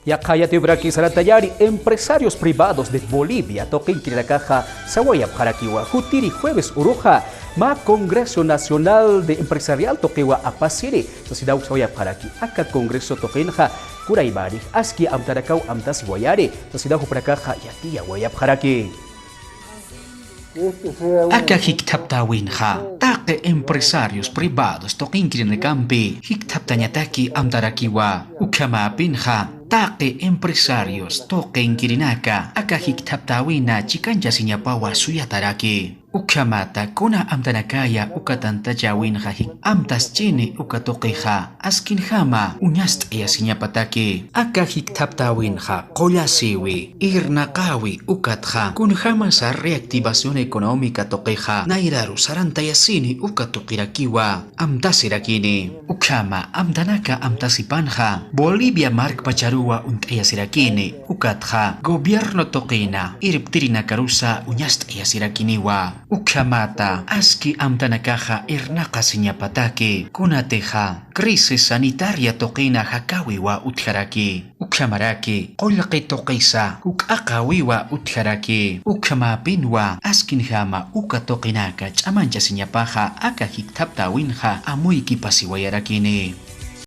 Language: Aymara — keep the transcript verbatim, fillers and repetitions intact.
Yaqha yatiyupxaraki sarantañäni, empresarios privados de Bolivia tuqinkirinakaxa sawayapxarakiwa, jutiri jueves uruxa mä Congreso Nacional de Empresarial tuqiwa apasiri, sasinawk sawayapxaraki. Aka congreso tuqinxa kunaymänix aski amtanakaw amtasiwayani, sasinawk jupanakaxa yatiyawayapxaraki. Aka jikthaptäwinxa taqi empresarios privados tuqinkirinakampi jikthaptañataki amtarakiwa. Ukhamäpinxa taqi empresarios tuqinkirinaka aka jikthaptäwina chikanchasiñapawa suyataraki. Ukhamata kuna amtanakaya uka tantachäwinxa jik amtaschini uka tuqixa askinjama uñast'ayasiñapataki. Aka jikthaptäwinxa qullasïwi, irnaqäwi ukatxa kunjämasa reactivación económica tuqixa nayraru sarantayasini uka tuqirakiwa amtasirakini. Ukhama amtanaka amtasipanxa Bolivia markpacharuwa uñt'ayasirakini, ukatxa gobierno tuqina irptirinakarusa uñast'ayasirakiniwa. Ukhamata aski amtanakaxa irnaqasiñapataki, kunatixa crisis sanitaria tuqina jakäwiwa utjaraki. Ukhamaraki qullqi tuqisa juk'aqäwiwa utjaraki. Ukhamäpinwa askinjama uka tuqinaka ch'amanchasiñapaxa aka jikthaptäwinxa amuykipasiwayarakini.